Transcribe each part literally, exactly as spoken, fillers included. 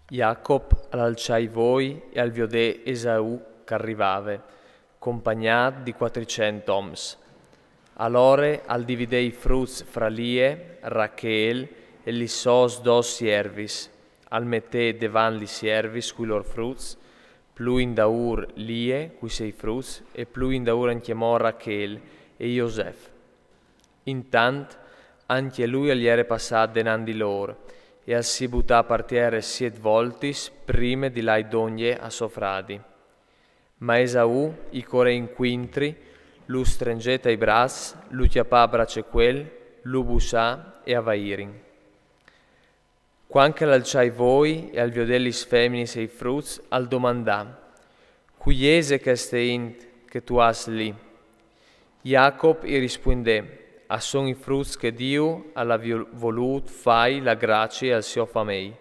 Jacob al alçà i voi e al viodè Esaù ch'al rivave, compagnât di cuatricent oms. Alore al dividè i fruts fra Lie, Rachel e lis sôs dôs siervis. Al metè devant lis siervis cui lôr fruts, plui indaûr Lie cui sei fruts e plui indaûr ancjemò Rachel e Josef. Intant ancje lui al jere passât denant di lôr e al si butà par tiere siet voltis prime di lâi dongje a so fradi. Ma Esaù i corè incuintri, lu strenzè tai braçs, lu cjapà a bracecuel, lu bussà e a vairin. Cuant ch'al alçà i voi e al viodè lis feminis e i fruts, al domandà: Cui ese cheste int che tu âs li? Jacob i rispuindè: A son i fruts che Diu al à viol-, volût fâi la gracie al siò famei.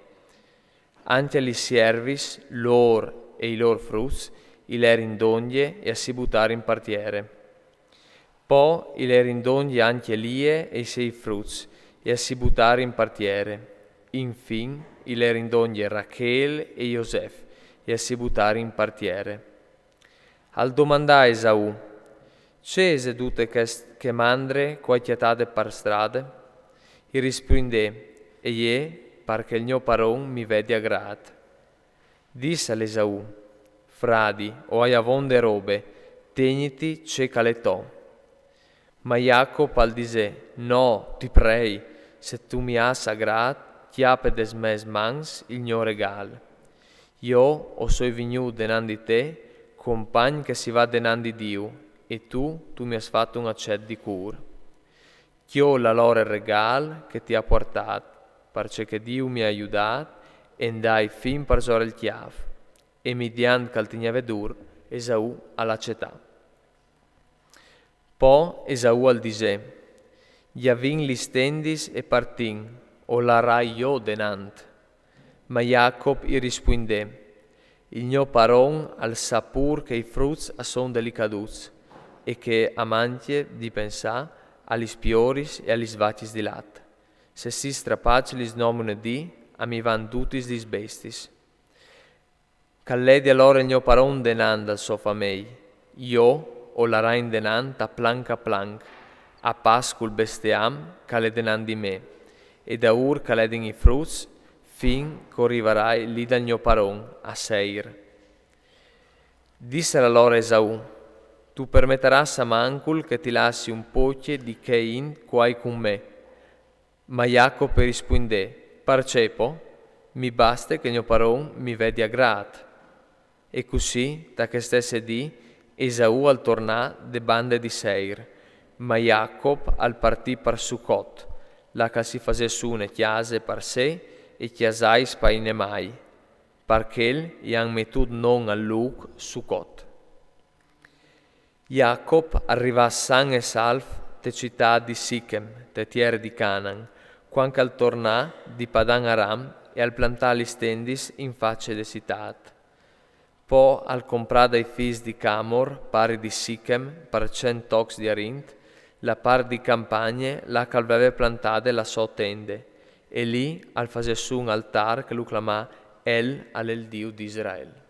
Ancje lis siervis, lôr e i lôr fruts, i lerin dongje e a si butarin par tiere. Po i lerin dongje ancje Lie e i sei fruts, e a si butarin par tiere. Infin i lerin dongje Rachel e Josef, e a si butarin par tiere. Al domandà Esaù: Ce ese dute cheste mandre che o ai cjatade par strade? I rispuindè: E je, par che il gno paron mi vedi agrât. Dissal Esaù: Fradi, o ai avonde robe, tegniti ce ch'al è to. Ma Jacob al disè: No, ti prei, se tu mi âs agrât, cjape des mês mans il gno regâl. Jo o soi vignût denant di te, compagn che si va denant di Diu, e tu, tu mi âs fat un acet di cûr. Cjol alore il regâl che ti à puartât, parcè che Diu mi à judât e 'ndai fin parsore il cjâf. E midiant ch'al tigneve dûr, Esaù al acetà. Po Esaù al disè: Gjavìn lis tendis e partìn, o larai jo denant. Ma Jacob i rispuindè: Il gno paron al sa pûr che i fruts a son delicaduts e che a mancje di pensâ a lis pioris e a lis vacjis di lat. Se si strapaç lis nô munedis, a mi van dutis lis bestis. Ch'al ledi alore il gno paron denant dal so famei. Jo o larai indenant a planc a planc, a pas cul bestiam ch'al è denant di me, e daûr ch'a ledin i fruts, fin ch'o rivarai li dal gno paron, a Seir. Dissal alore Esaù: Tu permetarâs almancul che ti lassi un pocje di chê int cuai cun me? Ma Jacob i rispuindè: Parcè po? Mi baste che il gno paron mi vedi agrât. E cussì, ta chê stesse dì, Esaù al tornà de bande di Seir, ma Jacob al partì par Sucot, là ch'al si fasè sù une cjase par se e cjasais pai nemai. Par chel i àn metût non al lûc Sucot. Jacob al rivà san e salf te citât di Sichem, te tiere di Canan, cuant ch'al tornà di Padan Aram e al plantà lis tendis in face de citât. Po al comprà dai fîs di Camor, pari di Sichem, par cent tocs di arint, la part di campagne là ch'al veve plantade la sô tende, e li al fasè sù un altâr che lu clamà El al è il Diu di Israel.